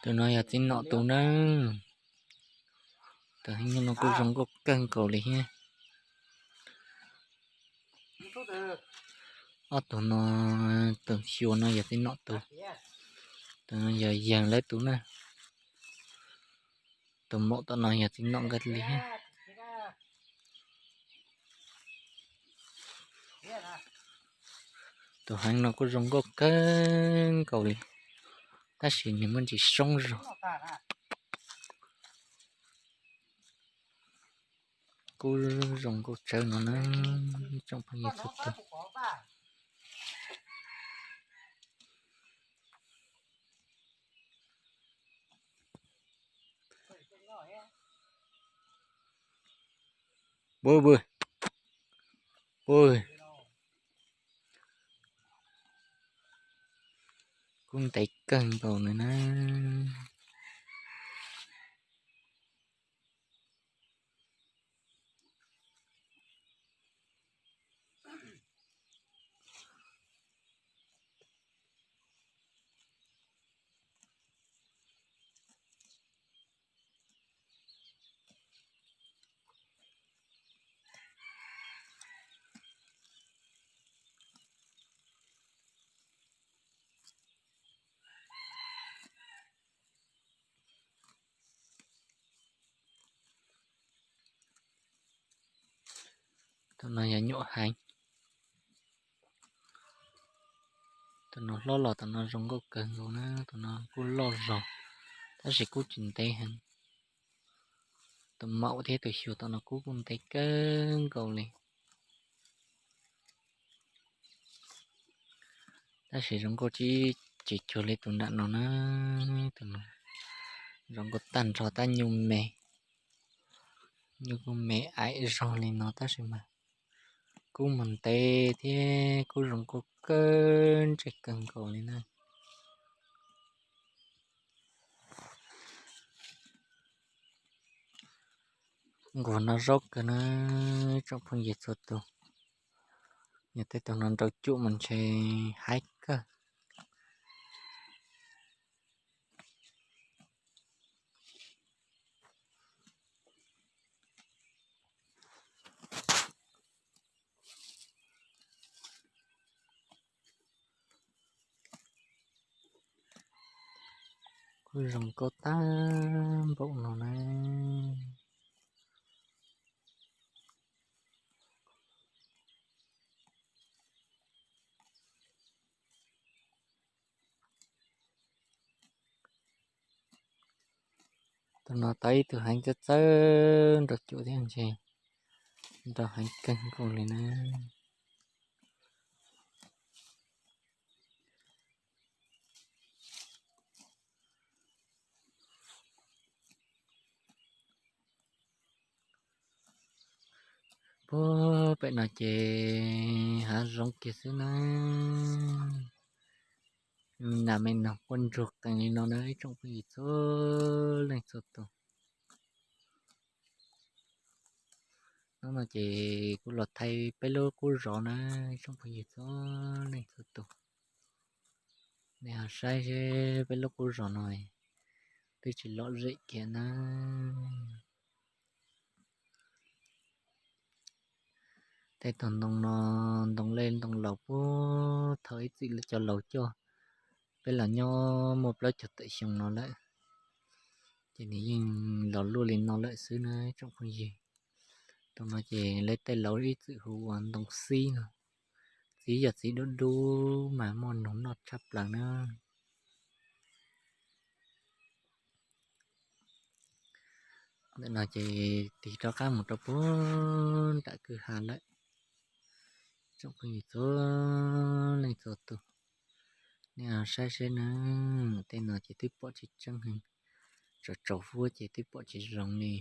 Tus no yog txiv nom tus na. Tus heev no kuj zoo nkauj kawg nkaus li thiab. Ob tug no, tus xyuas no yog txiv nom tus, tus no yog yawg lawv tus na. Tus maum tom no yog txiv nom nkawd li thiab. Tus heev no kuj zoo nkauj kawg nkaus li, tab sis nws muaj ntsis soob zog. Kuj zoo nkauj tsawv no na, tsoom phooj ywg txhua tus. Kuj ntev kawg nkaus no na. Tus no yog nyuam heev. Tus no hlob los tus no zoo nkauj kawg nkaus na, tus no kuj loj zog, tab sis kuj tsis ntev heev. Tus maum thiab tus xyuas tom no kuj kuj ntev kawg nkaus li. Tab sis zoo nkauj tsis, tsis cuag li tus nram no na. Tus no zoo nkauj tag nrho tab nyuj me, nyuj kuj me aim zog li no tab sis mas kuj mus ntev thiab kuj zoo nkauj kawg ntsej kawg nkaus li na. Nquag no zaub kawg na, tsoom phooj ywg txhua tus. Yog tej tug no nrau cuam mas ntshe haib kawg. Kuj zoo nkauj tag npaum no na. Tus no tau ib tug heev txawj txawj nrau cuam thiab ntshe nrau heev kawg nkaus li na. Puag pem no ces hav zoov kiag xwb na. Me nas me noog quaj ntsuag qees li no na ib tsoom phooj ywg txhua leej txhua tus. Hnub no ces kuv los thaij peb lub qub zos na, ib tsoom phooj ywg txhua leej txhua tus. Nej ho saib seb peb lub qub zos no twb tsis lom zem kiag na. Tej tug ntoo no, ntoo lej ntoo laus puag thaum ib txwm cov laus coj peb los nyob muaj plaub caug tawm xyoo no lawm, ces nws yeej los luaj li no lawm xwb na tsoom phooj ywg. Tus no ces lawv tej laus ib txwm hu ua ntoo xib no. Txiv yog txiv dub dub mas muaj noog noj tshaj plaws na. Ntawm no ces tig rov qab mus rau puag nram kwj ha lawm. Tsoom phooj ywg txhua leej txhua tus, nej saib seb na, tej no ces twb pom tsis tseeb heev, tsaus tsaus huab ces twb pom tsis zoo li.